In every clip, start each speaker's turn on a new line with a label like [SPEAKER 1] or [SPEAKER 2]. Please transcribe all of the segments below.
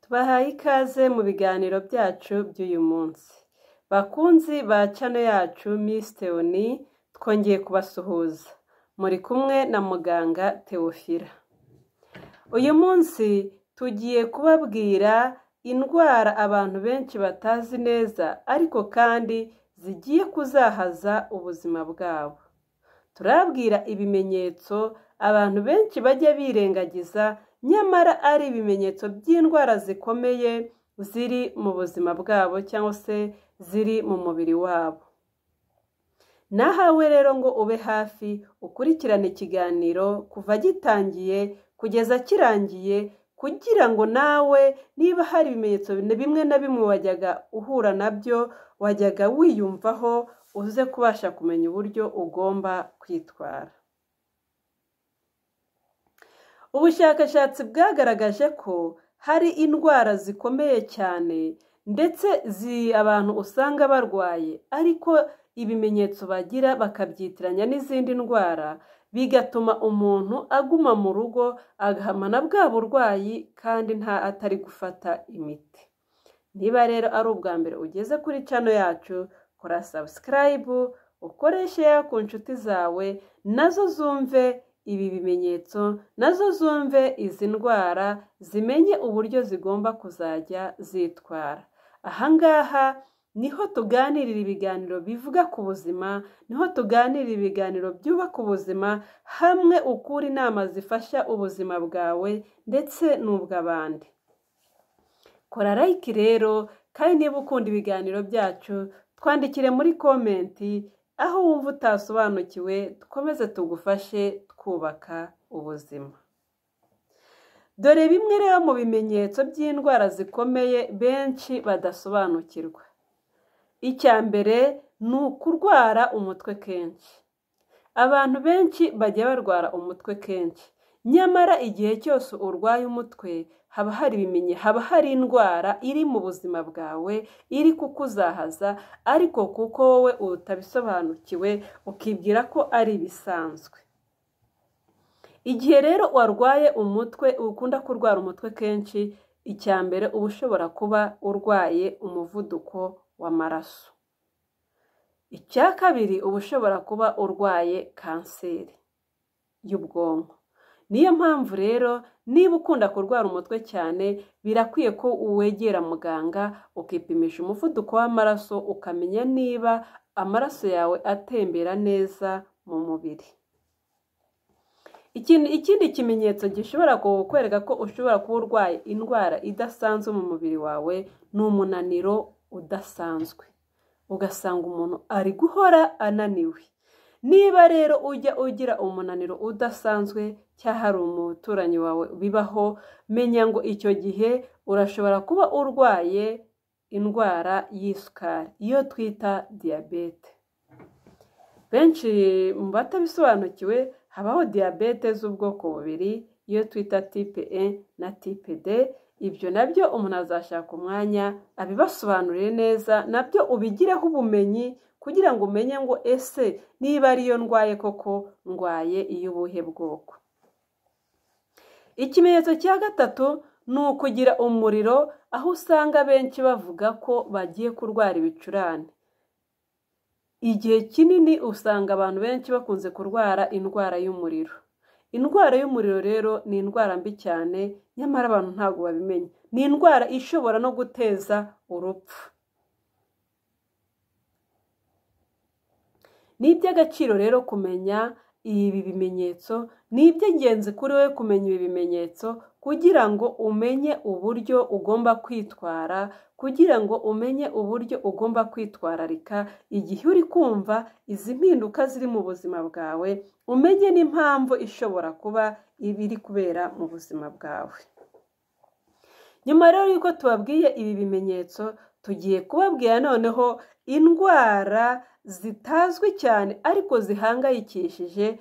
[SPEAKER 1] Tubahaye ikaze mu biganiro byacu by'uyu munsi. Bakunzi ba channel yacu Miss Theoni, twongeye kubasuhuza. Muri kumwe na muganga Theophila. Uyu munsi tugiye kubabwira indwara abantu benshi batazi neza ariko kandi zigiye kuzahaza ubuzima bwabo. Turabwira ibimenyetso abantu benshi bajya birengagiza nyamara ari ibimenyetso by'indwara zikomeye ziri mu buzima bwabo cyangwa se ziri mu mubiri wabo. Nahawe rero ngo ube hafi ukurikirane ikiganiro kuva gitangiye kugeza kirangiye, kugira ngo nawe niba hari ibimenyetso bimwe na bimwe wajyaga uhura nabyo, wajyaga wiyumvaho, uze kubasha kumenya uburyo ugomba kwitwara. Ubushakashatsi bwagaragaje ko hari indwara zikomeye cyane ndetse abantu usanga barwaye ariko ibimenyetso bagira bakabyitiranya n'izindi ndwara, bigatuma umuntu aguma mu rugo agahamana bwa burwayi kandi nta atari gufata imiti. Niba rero ari ubwa mbere ugeze kuri channel yacu, kora subscribe, ukoreshe ya ku nshuti zawe nazo zumve ibi bimenyetso, nazo zumve izi ndwara, zimenye uburyo zigomba kuzajya zitwara. Ahangaha niho tuganirira ibiganiro bivuga ku buzima, niho tuganirira ibiganiro byubaka ubuzima, hamwe ukura inama zifasha ubuzima bwawe ndetse n'ubw'abandi. Kora like rero, kandi niba ukunda ibiganiro byacu, twandikire muri komenti aho wumva utasobanukiwe, dukomeze tugufashe twubaka ubuzima. Dore bimwe rero mu bimenyetso by'indwara zikomeye benshi badasobanukirwa. Icya mbere ni ukurwara umutwe kenshi. Abantu benshi bajya barwara umutwe kenshi, nyamara igihe cyose urwaye umutwe haba hari haba hari indwara iri mu buzima bwawe iri kukuzahaza, ariko kuko wowe utabisobanukiwe ukibwira ko ari ibisanzwe. Igihe rero warwaye umutwe, ukunda kurwara umutwe kenshi, icya mbere uba ushobora kuba urwaye umuvuduko w'amaraso. Icya kabiri uba ushobora kuba urwaye kanseri y'ubwonko. Niyo mpamvu rero niba ukunda kurwara umutwe cyane, birakwiye ko wegera muganga ukipimisha umuvuduko w'amaraso, ukamenya niba amaraso yawe atembera neza mu mubiri. Ikindi kimenyetso gishobora kukwereka ko ushobora kuba urwaye indwara idasanzwe mu mubiri wawe ni umunaniro udasanzwe. Ugasanga umuntu ari guhora ananiwe. Niba rero ujya ugira umunaniro udasanzwe cyangwa hari umuturanyi wawe bibaho, menya ngo icyo gihe urashobora kuba urwaye indwara y'isukari, iyo twita diyabete. Benshi mu batabisobanukiwe, habaho diyabete z'ubwoko bubiri, iyo twita type E na type D. Ibyo nabyo umuntu azashaka umwanya abibasobanurire neza, nabyo ubigireho ubumenyi kugira ngo umenye ngo ese niba ariyo ndwaye koko ndwaye iy'ubuhe bwoko. Ikimenyetso cya gatatu ni ukugira umuriro, aho usanga benshi bavuga ko bagiye kurwara ibicurane. Igihe kinini usanga abantu benshi bakunze kurwara indwara y'umuriro. Indwara y'umuriro rero ni indwara mbi cyane, nyamara abantu ntabwo babimenya. Ni indwara ishobora no guteza urupfu. Ni iby'agaciro rero kumenya ibi bimenyetso, ni iby'ingenzi kuri wowe kumenya ibi bimenyetso kugira ngo umenye uburyo ugomba kwitwara, kugira ngo umenye uburyo ugomba kwitwararika igihe uri kumva izi mpinduka ziri mu buzima bwawe, umenye n'impamvu ishobora kuba ibiri kubera mu buzima bwawe. Nyuma rero yuko tubabwiye ibi bimenyetso, tugiye kubabwira noneho indwara zitazwi cyane ariko zihangayikishije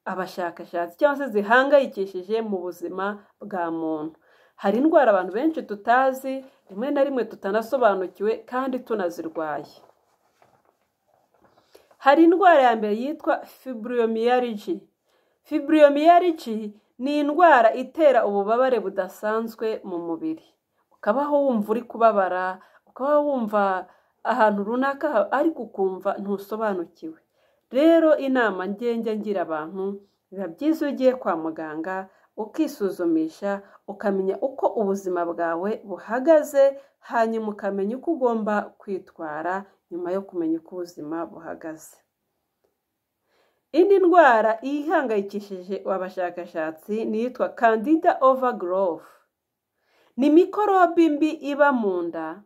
[SPEAKER 1] abashakashatsi cyangwa se zihangayikishije mu buzima bwa muntu. Hari indwara abantu benshi tutazi, rimwe na rimwe tutanasobanukiwe kandi tunazirwaye. Hari indwara ya mbere yitwa fibromyalgia. Fibromyalgia ni indwara itera ububabare budasanzwe mu mubiri. ukabaho wumva uri kubabara, ukabaho wumva ahantu runaka ariko ukumva ntusobanukiwe. Rero inama njya ngira abantu, biba byiza iyo ugiye kwa muganga ukisuzumisha, ukamenya uko ubuzima bwawe buhagaze, hanyuma ukamenya uko ugomba kwitwara nyuma yo kumenya uko ubuzima buhagaze. Indi ndwara ihangayikishije abashakashatsi ni iyitwa Candida overgrowth. Ni mikorobe mbi iba mu nda.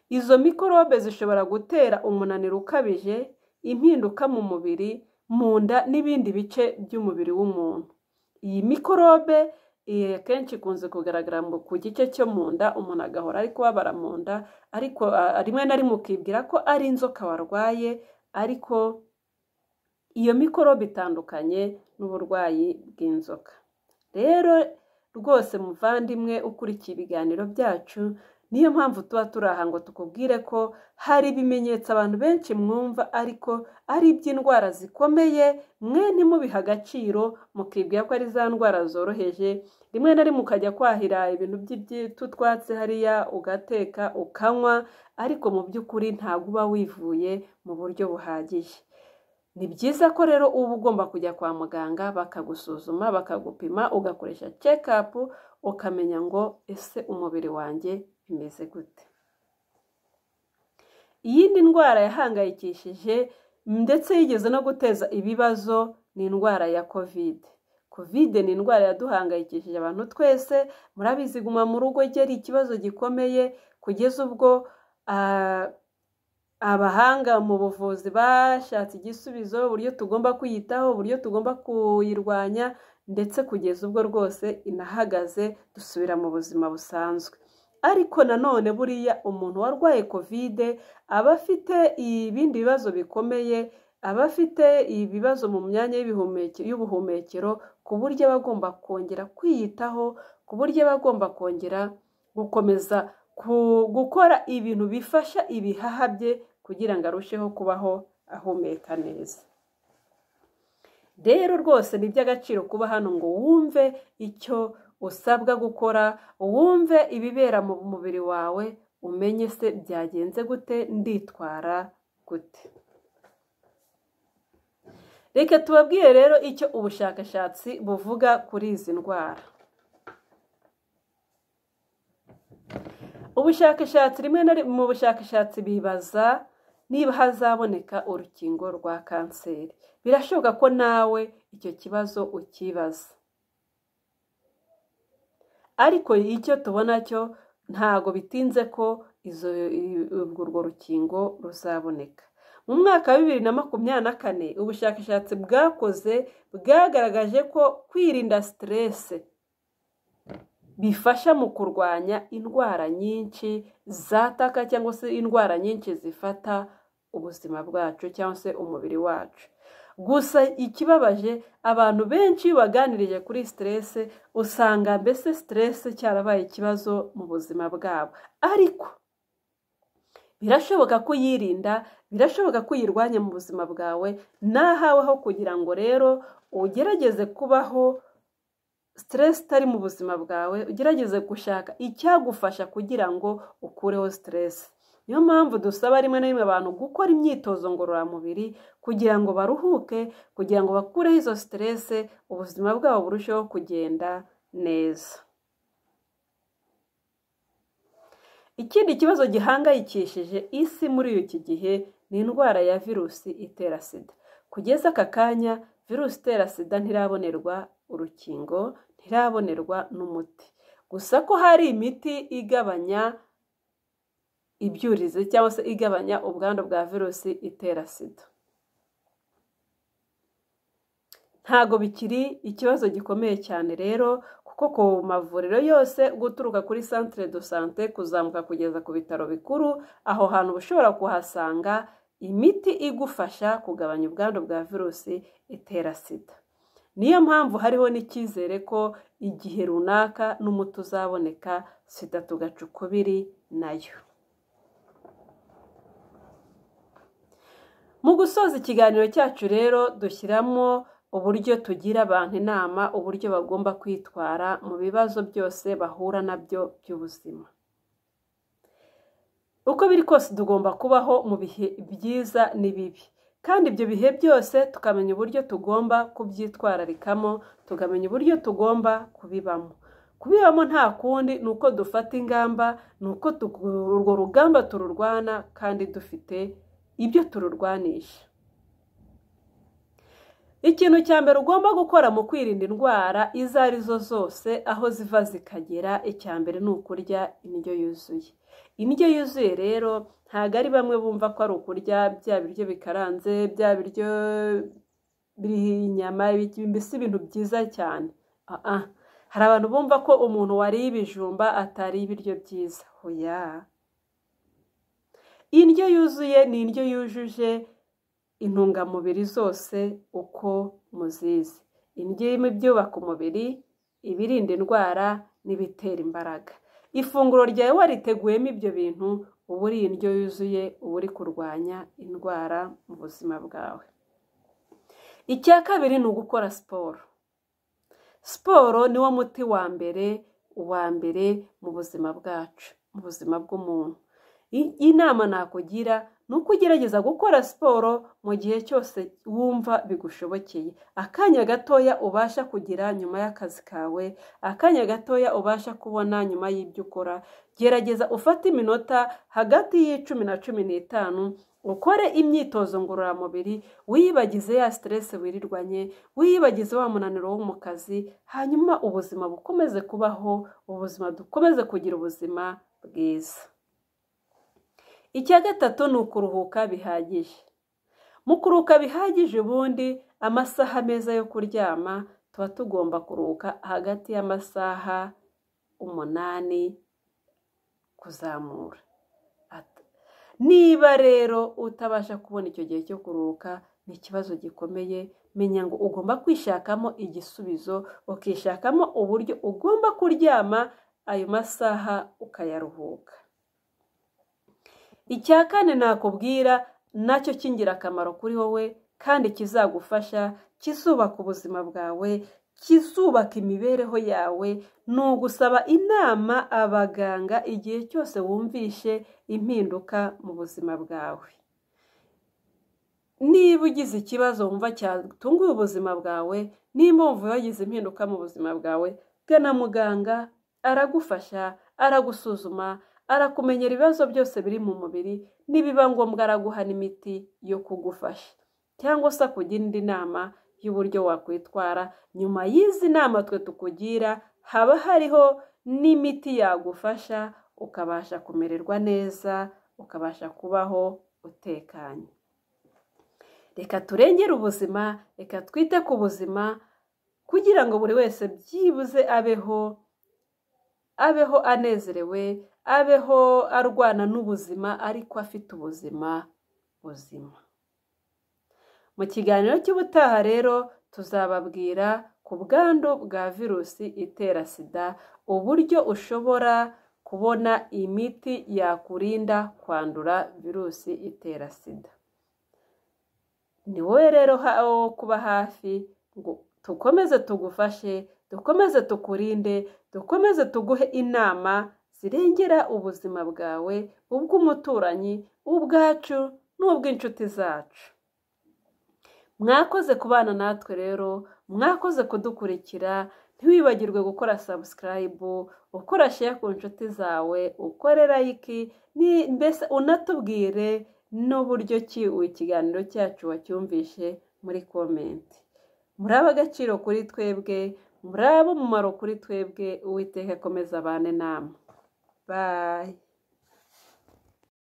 [SPEAKER 1] Izo mikorobe zishobora gutera umunaniro ukabije, impinduka mu mubiri, mu nda n'ibindi bice by'umubiri w'umuntu. Iyi mikorobe akenshi ikunze kugaragara ku gice cyo mu nda, umuntu agahora ari kubabara mu nda, ariko rimwe na rimwe ukibwira ko ari inzoka warwaye, ariko iyo mikorobe itandukanye n'uburwayi bw'inzoka. Rero rwose muvandimwe ukurikiye ibiganiro byacu, niyo mpamvu tuba turi aha ngo tukubwire ko hari ibimenyetso abantu benshi mwumva ariko ari iby'indwara zikomeye, mwe ntimubihe agaciro, mukibwira ko ari za ndwara zoroheje, rimwe na rimwe ukajya kwahira ibintu by'utwatsi hariya ugateka ukanywa, ariko mu by'ukuri ntabwo uba wivuye mu buryo buhagije. Ni byiza ko rero uba ugomba kujya kwa muganga bakagusuzuma, bakagupima, ugakoresha check-up, ukamenya ngo ese umubiri wanjye bimeze gute. Iyindi ndwara yahangayikishije ndetse yigeze no guteza ibibazo ni indwara ya Covid. Covid ni indwara yaduhangayikishije abantu twese, murabizi guma mu rugo yari ikibazo gikomeye, kugeza ubwo abahanga mu buvuzi bashatse igisubizo, uburyo tugomba kwiyitaho, uburyo tugomba kuyirwanya, ndetse kugeza ubwo rwose inahagaze dusubira mu buzima busanzwe. Ariko nanone buriya umuntu warwaye Covid aba afite ibindi bibazo bikomeye, aba afite ibibazo mu myanya y'ubuhumekero, ku buryo aba agomba kongera kwiyitaho, ku buryo aba agomba kongera gukomeza gukora ibintu bifasha ibihaha bye kugira ngo arusheho kubaho ahumeka neza. Rero rwose ni iby'agaciro kuba hano ngo wumve icyo usabwa gukora, wumve ibibera mu mubiri wawe, umenye se byagenze gute, nditwara gute. Reka tubabwire rero icyo ubushakashatsi buvuga kuri izi ndwara. Ubushakashatsi rimwe na rimwe mu bushakashatsi bibaza niba hazaboneka urukingo rwa kanseri. Birashoboka ko nawe icyo kibazo ukibaza, ariko icyo tubona cyo ntago bitinze ko urwo rukingo ruzaboneka. Mu mwaka wa 2024 ubushakashatsi bwakoze bwagaragaje ko kwirinda stress bifasha mu kurwanya indwara nyinshi zataka cyangwa se indwara nyinshi zifata ubuzima bwacu cyangwa se umubiri wacu. Gusa ikibabaje, abantu benshi baganirije kuri stress usanga mbese stress cyarabaye ikibazo mu buzima bwabo, ariko birashoboka kuyirinda, birashoboka kuyirwanya mu buzima bwawe. Nahaweho kugira ngo rero ugerageze kubaho stress itari mu buzima bwawe, ugerageze gushaka icyagufasha kugira ngo ukureho stress. Niyo mpamvu dusaba rimwe na rimwe abantu gukora imyitozo ngororamubiri kugira ngo baruhuke, kugira ngo bakureho izo stress, ubuzima bwabo burusheho kugenda neza. Ikindi kibazo gihangayikishije isi muri iki gihe ni indwara ya virusi itera sida. Kugeza aka kanya virusi itera sida ntirabonerwa urukingo, ntirabonerwa n'umuti. Gusa ko hari imiti igabanya ibyurizi cyangwa se igabanya ubwandu bwa virusi itera sida. Ntago bikiri ikibazo gikomeye cyane rero, kuko ku mavuriro yose guturuka kuri centre de santé kuzamuka kugeza ku bitaro bikuru, aho hantu ushobora kuhasanga imiti igufasha kugabanya ubwandu bwa virusi itera sida. Niyo mpamvu hariho n'icyizere ko igihe runaka n'umuti uzaboneka, sida tugaca ukubiri nayo. Mu gusoza ikiganiro cyacu rero dushyiramo uburyo tugira abantu inama, uburyo bagomba kwitwara mu bibazo byose bahura nabyo by'ubuzima. Uko biri kose tugomba kubaho mu bihe byiza n'ibibi, kandi ibyo bihe byose tukamenya uburyo tugomba kubyitwararikamo, tukamenya uburyo tugomba kubibamo. Kubibamo nta kundi ni uko dufata ingamba, ni uko urwo rugamba tururwana kandi dufite ibyo tururwanisha. Ikintu cya mbere ugomba gukora mu kwirinda indwara izo arizo zose aho ziva zikagera, icya mbere ni ukurya indyo yuzuye. Indyo yuzuye rero ntabwo ari bamwe bumva ko ari ukurya bya biryo bikaranze, bya biryo biriho inyama, mbese ibintu byiza cyane. Hari abantu bumva ko umuntu wariye ibijumba atariye ibiryo byiza. Oya, indyo yuzuye ni indyo yujuje intungamubiri zose uko muzizi. Indyo irimo ibyubaka umubiri, ibirinda indwara n'ibitera imbaraga. Ifunguro ryawe wariteguyemo ibyo bintu, uba uri indyo yuzuye, uba uri kurwanya indwara mu buzima bwawe. Icya kabiri ni ugukora siporo. Siporo niwo muti wa mbere mu buzima bwacu, mu buzima bw'umuntu. Inama nakugira ni uko ugerageza gukora siporo mu gihe cyose wumva bigushobokeye. Akanya gatoya ubasha kugira nyuma y'akazi kawe, akanya gatoya ubasha kubona nyuma y'ibyo ukora, gerageza ufate iminota hagati y'10 na 15 ukore imyitozo ngororamubiri, wiyibagize ya stress wirirwanye, wiyibagize wa munaniro wo mu kazi, hanyuma ubuzima bukomeze kubaho, ubuzima dukomeze kugira ubuzima bwiza. Icya gatatu ni ukuruhuka bihagije. Mu kuruhuka bihagije ubundi amasaha meza yo kuryama tuba tugomba kuruhuka hagati y'amasaha 8 kuzamura. Niba rero utabasha kubona icyo gihe cyo kuruhuka, ni ikibazo gikomeye. Menya ngo ugomba kwishakamo igisubizo, ukishakamo uburyo ugomba kuryama ayo masaha ukayaruhuka. Icya kane nakubwira nacyo cy'ingirakamaro kuri wowe kandi kizagufasha, kizubaka ubuzima bwawe, kizubaka imibereho yawe, ni ugusaba inama abaganga igihe cyose wumvishe impinduka mu buzima bwawe. Niba ugize ikibazo wumva cyatunguye ubuzima bwawe, nimba wumva wagize impinduka mu buzima bwawe, gana muganga, aragufasha, aragusuzuma, arakumenyera ibibazo byose biri mu mubiri, nibiba ngombwa araguha n'imiti yo kugufasha, cyangwa se akugira indi nama y'uburyo wakwitwara. Nyuma y'izi nama twe tukugira, haba hariho n'imiti yagufasha ukabasha kumererwa neza, ukabasha kubaho utekanye. Reka turengere ubuzima, reka twite ku buzima kugira ngo buri wese byibuze abeho anezerewe, abeho arwana n'ubuzima ariko afite ubuzima buzima. Mu kiganiro cy'ubutaha rero tuzababwira ku bwandu bwa virusi itera sida, uburyo ushobora kubona imiti yakurinda kwandura virusi itera sida. Ni wowe rero wo kuba hafi ngo dukomeze tugufashe, dukomeze tukurinde, dukomeze tuguhe inama zirengera ubuzima bwawe, ubw'umuturanyi, ubwacu n'ubw'inshuti zacu. Mwakoze kubana natwe rero, mwakoze kudukurikira, ntiwibagirwe gukora subscribe, ukora share ku nshuti zawe, ukore like, mbese unatubwire n'uburyo ki ikiganiro cyacu wacyumvishe muri comment. Muri ab'agaciro kuri twebwe, muri ab'umumaro kuri twebwe, Uwiteka akomeze abane namwe. Bye.